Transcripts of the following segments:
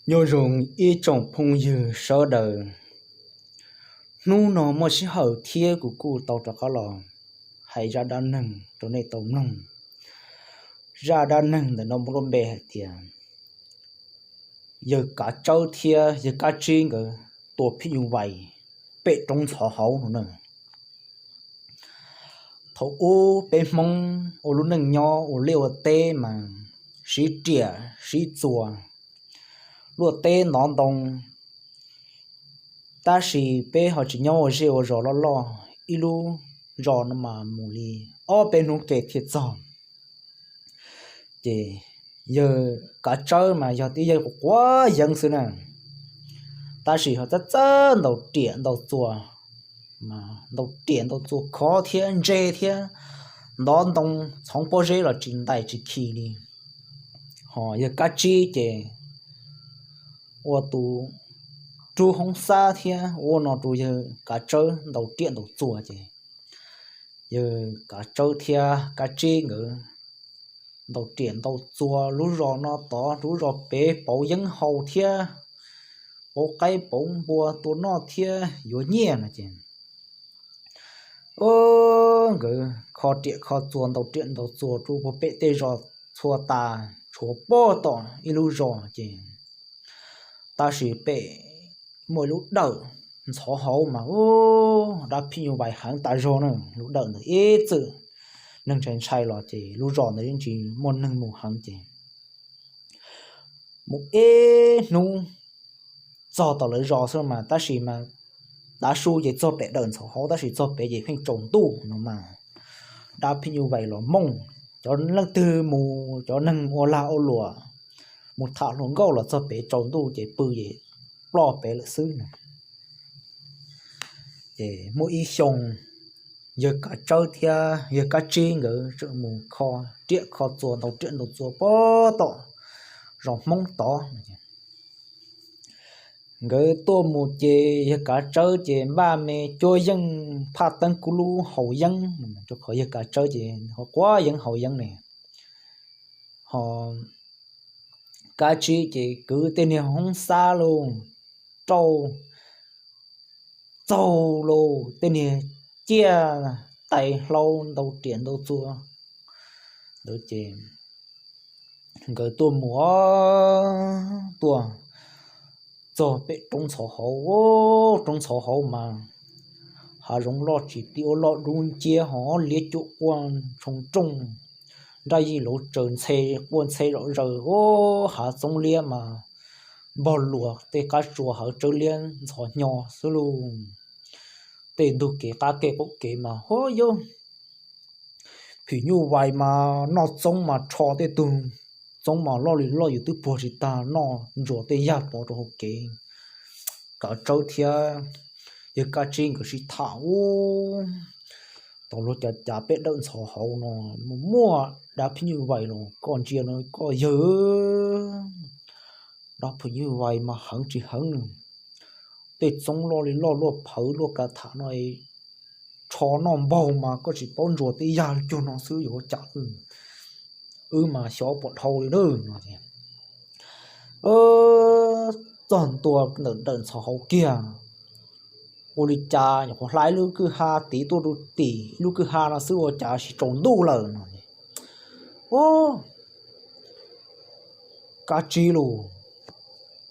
Nyob zoo ib tsoom phooj ywg sawv daws, hnub no muaj sij hawm thiab kuv kuj tau rov qab los hais zaj dab neeg rau nej tau mloog. Zaj dab neeg ntawm no muaj lub npe hais tias yawg Kav Tsawb thiab yawg Kab Tsib nkawd tua phim nyuj vais pem roob ntxhov hauv no na. Thaum ub peb Hmoob ua lub neej nyob ua liaj ua teb mas siv riam siv txuas, luaj teb ntov ntoo, tab sis peb ho tsis nyob ua zej ua zos loj loj, ib lub zos no mas mus li ob peb hnub kev thiaj txog. Ces yawg Kav Tsawb mas yog tib yawg quav yeeb xwb na, tab sis ho txawj txawj ntaus riam ntaus txuas, ntaus riam ntaus txuas khov thiab ntse thiab, ntov ntoo txhoov pob zeb los tsis ntais tsis khi li. Ho yawg Kab Tsib ces ua tus rub hoob xab thiab ua no rau yawg Kav Tsawb ntaus riam ntaus txuas ces yawg Kav Tsawb thiab Kab Tsib nkawd ntaus riam ntaus txuas lub zos no tod lub zos pem pauv yeeb haus thiab pauv qaib pauv npua tua noj thiab yuav nyiaj no ces nkawd kho riam kho txuas ntaus riam ntaus txuas rau puag pem tej zos txhua tas tshuav puag tom ib lub zos ces tab sis pem muaj ib lub dawm ntxhov hauv mas dab phim nyuj vais heev tas zog na, lub dawm ntawd ib txwm neeg ntshai ntshai los ces lub zos ntawd yeej tsis muaj neeg mus heev ces mus ib hnub txog tom lawv zos xwb mas tab sis mas tav su ces txog pem dawm ntxhov hauv tab sis txog pem ces pheej tsaus ntuj no mas dab phim nyuj vais los mooj, cov leej twg mus cov neeg ua lag ua luam mus tham hluas nkauj los txog pem tsaus ntuj ces pw ces ploj pem lawm xwb no. Ces muaj ib xyoo yawg Kav Tsawb thiab yawg Kab Tsib nkawd tseem mus kho riam kho txuas ntaus riam ntaus txuas puag tom zos Hmoob tod. Nkawd tuaj mus ces yawg Kav Tsawb ces npaj me cuab yeej phaj teeb kub lub haus yeeb, rau qhov yawg Kav Tsawb ces ho quav yeeb haus yeeb ne. Ho Kab Tsib ces kwv tej niag hoob xab lauj, rauj txaug lauj, tej niag ciaj tais hlau ntaus riam ntaus txuas ntawd ces nkawd tuaj mus tuaj txog pem roob ntxhov hauv, roob ntxhov hauv mas hav zoov loj tsis ti ua loj dub nciab ho liab cuam quaj ntshoo rooj, nraj yij lauv tsaws ntxhe quaj ntxhe zom zaws, hav txoob liab mas npog luas tej qab tsuas hawv tsawb liab ntxhov hnyo xwb lauj. Tej ntug kev qab kev qaum kev mas huab yub phim nyuj vais mas noj txoob mas rho tej tug txoob mas loj li loj yus twb puag tsis tag noj ntsuas tej yaj pov rau hauv kev. Kav Tsawb thiab yawg Kab Tsib nkawd sib tham ub, tau luag cav cav peb dawm ntxhov hauv no mus muaj dab phim nyuj vais los koj ntsia no koj yawg, dab phim nyuj vais mas heev tsis heev. Tej txoob loj li loj luaj phawv luaj kav tham no rho noj npaug mas koj tsis paub ntsuas tej yaj cuag no xwb yuav ua cas. Wb mas xyov puas dhau li na no. Txog ntua ntawm dawm ntxhov hauv kiag, ua li cas nyuam qhuav hla ib lub kwj ha tiv tuaj rau tim ib lub kwj ha no xwb ua cas tsis tsaus ntuj lawm no. Kab Tsib lauj,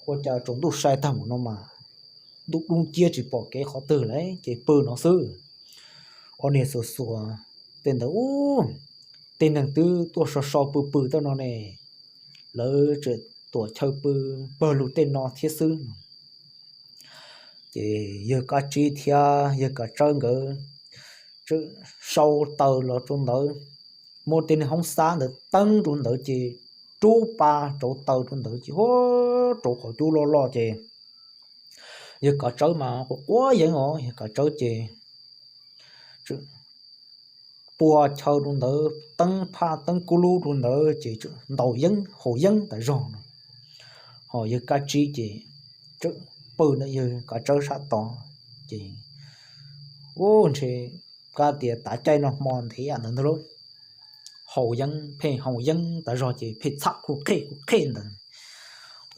ua cas tsaus ntuj sai tag mus no mas ntuj dub nciab tsis pom kev qhov twg lawm ces pw no xwb. Ob niag xuas xuas tej ntawd ub, tej neeg twb tuaj so so pw pw tej no ne, lawv tseem tuam chaw pw pawg lug tej no thiab xwb no. Ces yawg Kab Tsib thiab yawg Kav Tsawb nkawd tseem sau taws los rau ntawd, muab tej niag hoob xab ntawd teeb rau ntawd ces rub pa rauv taws rau ntawd ces hu rauv qhov cub loj loj ces yawg Kav Tsawb mas quav quav yeeb os, yawg Kav Tsawb ces pua chaw rau ntawd teeb phaj teeb kub lub rau ntawd ces ntaus yeeb haus yeeb tas zog no. Ho yawg Kab Tsib ces tseem pw ntawm yawg Kav Tsawb sab tod ces ub ntshe kab tias tav caij no hmo ntev yam ntawd ntag lauj. Haus yeeb pheej haus yeeb tas zog ces pheej txham khuj qhej khuj qhej ntawd.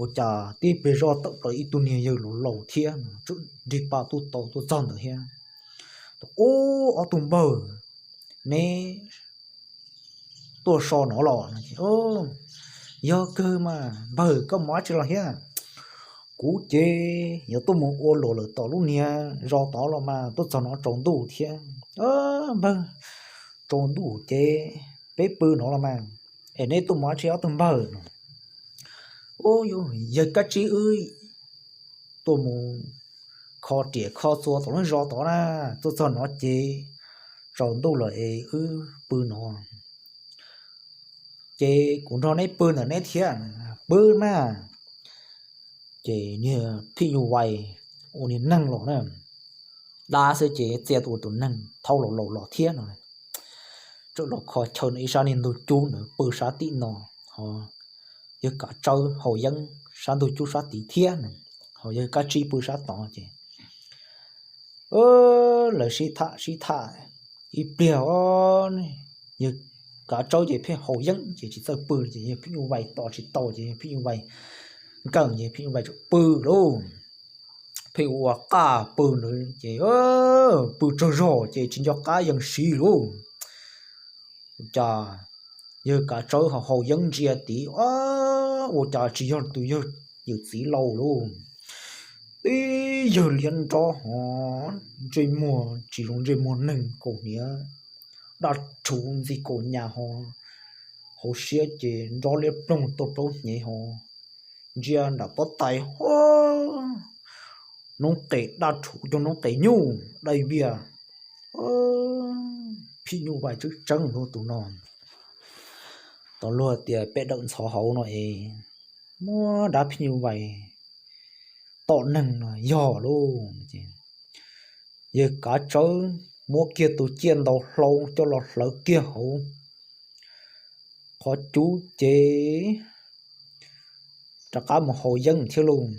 Ua cas tib pliag zoj tawm plaws ib tug niag yawg laus laus thiab, nrig pa tuj tau tuaj txog ntawd thiab. Ub, ob tug npawg, neb tuaj so no los? Yog kawg mas npawg, koj mus dab tsi los thiab? Kuv ces yuav tuaj mus ua luam lawm tom lub niag zos tod los mas tuaj txog no tsaus ntuj thiab. Npawg, tsaus ntuj ces peb pw no los mas, es neb tuaj mus dab tsi ob tug npawg no? Ub, yawg Kab Tsib wb tuaj mus kho riam kho txuas tom lub zos tod na, tuaj txog no ces tsaus ntuj lawm es wb pw no. Ces kuv nrog neb pw ntawm neb thiab, pw mas. Ces niag phim nyuj vais ua niag neeg los na, dab xwb ces txia ua tus neeg thaub laus laus los thiab no. Txawm los kho chaw no ib sab niag ntug cub ntawd pw sab tim no, ho yawg Kav Tsawb haus yeeb sab ntug cub sab tid thiab, ho yawg Kab Tsib pw sab tod ces lawv sib tham sib tham ib pliag, yawg Kav Tsawb ces pheej haus yeeb ces tsis txawj pw ces yawg phim nyuj vais tos tsis tau ces yawg phim nyuj vais nkees ces phim nyuj vais tseem pw lauj. Pheej ua qaj pw ntawd ces pw tsaug zog ces tsis nco qab yees siv lauj. Ua cas yawg Kav Tsawb ho haus yeeb ntsia tid, ua cas tsis yog tus yawg yawm txiv laus lauj. Tib yawg liab nrob ho ntsej muag tsis zoo ntsej muag neeg, kaus hniav daj rhuv ntxi kaus nyas ho hauv siab ces nrob liab ploog tuaj plaub hnyev ho ntsia nram pob tais ho noob qes daj rhuv cov noob qes nyuj dai vias. Phim nyuj vais tseeb tseeb lauj tus no. Tau luag tias peb dawm ntxhov hauv no es muab dab phim nyuj vais tom neeg no yog lauj. Yawg Kav Tsawb muab kiag tus ciaj ntaus hlau coj los hlawv kiag hauv qhov cub ces rov qab mus haus yeeb thiab lauj.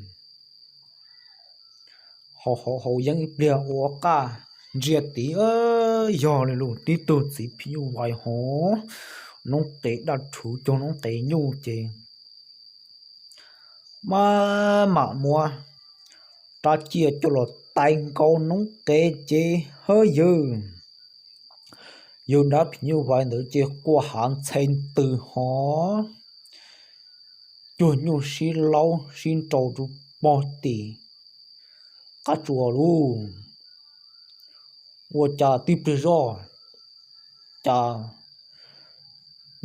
Haus haus haus yeeb ib pliag ua qaj ntsia tid, yog li lauj, tib tug txiv phim nyuj vais ho noob qes daj rhuv cov noob qes nyuj ces maj mam muab rab ciaj coj los tais nkaus noob qes ces hawb yawg, yawg dab phim nyuj vais ntawd ces quaj hav ntxhe ntws ho cuag nyuj sib laub sib nrau rau pog tim qab tsuas lauj. Ua cas tib pliag zoj cas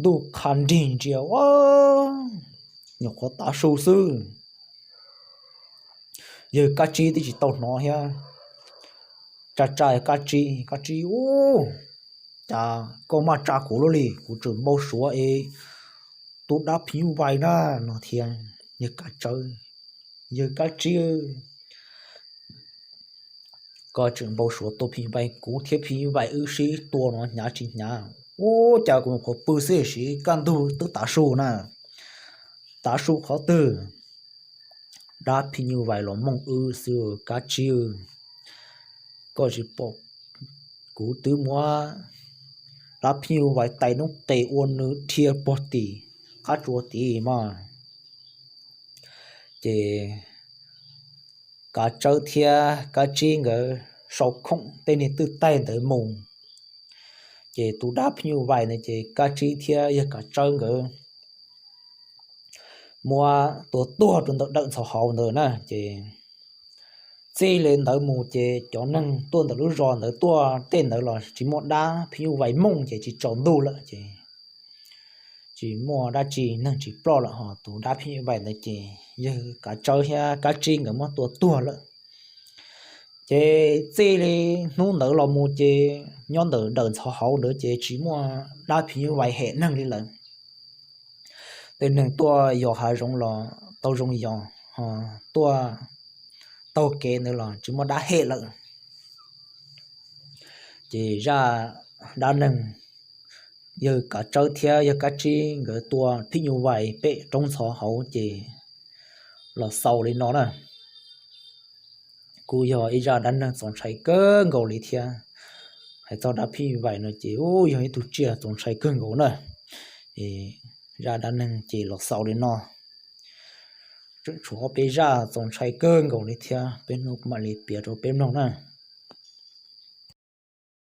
ntuj qha nrig ntsia, nyuam qhuav tav su xwb. Yawg Kab Tsib twb tsis tau hnov thiab, tsa tsa Kab Tsib, Kab Tsib, ub, cas koj maj tsa kuv luaj li, kuv tseem npau suav es tus dab phim nyuj vais na no thiab. Yawg Kav Tsawb, yawg Kab Tsib, koj tseem npau suav tua phim nyuj vais, kuv thiab phim nyuj vais wb sib tua no hnyav tsis hnyav. Ub, cas kuv nyuam qhuav pw xwb sis kaj ntug twb tav su na. Tav su qhov twg, dab phim nyuj vais los mooj wb xwb Kab Tsib. Koj tsis pom kuv twb muab dab phim nyuj vais tais noob qes ua nws dhia pog tim qab tsuas tid mas. Ces Kav Tsawb thiab Kab Tsib nkawd sau khoom tej niag twj taig ntawd mus. Ces tus dab phim nyuj vais ntawd ces Kab Tsib thiab yawg Kav Tsawb nkawd muab tua tuag rau ntawm dawm ntxhov hauv ntawd na. Ces txij li ntawd mus ces cov neeg tuaj ntawm lub zos ntawd tuaj tej ntawd los tsis muaj dab phim nyuj vais mooj ces tsis tsaus ntuj lawm ces tsis muaj dab tsi, neeg tsis ploj lawm, ho tus dab phim nyuj vais ntawd ces yawg Kav Tsawb thiab Kab Tsib nkawd muab tua tuag lawm. Ces txij li hnub ntawd los mus ces nyob ntawm dawm ntxhov hauv ntawd ces tsis muaj dab phim nyuj vais hem neeg li lawm. Tej neeg tuaj yos hav zoov los tau zoo yos, ho tuaj taug kev ntawd los tsis muaj dab hem lawm. Ces zaj dab neeg yawg Kav Tsawb thiab yawg Kab Tsib nkawd tua phim nyuj vais pem roob ntxhov hauv ces los xaus li no na. Kuj yog ib zaj dab neeg txaus ntshai kawg nkaus li thiab. Hais txog dab phim nyuj vais no ces yog ib tug tsiaj txaus ntshai kawg nkaus na. Zaj dab neeg ces los xaus li no. Tseem tshuav ob peb zaj txaus ntshai kawg nkaus li thiab, peb hnub kuv mam li piav rau peb mloog na.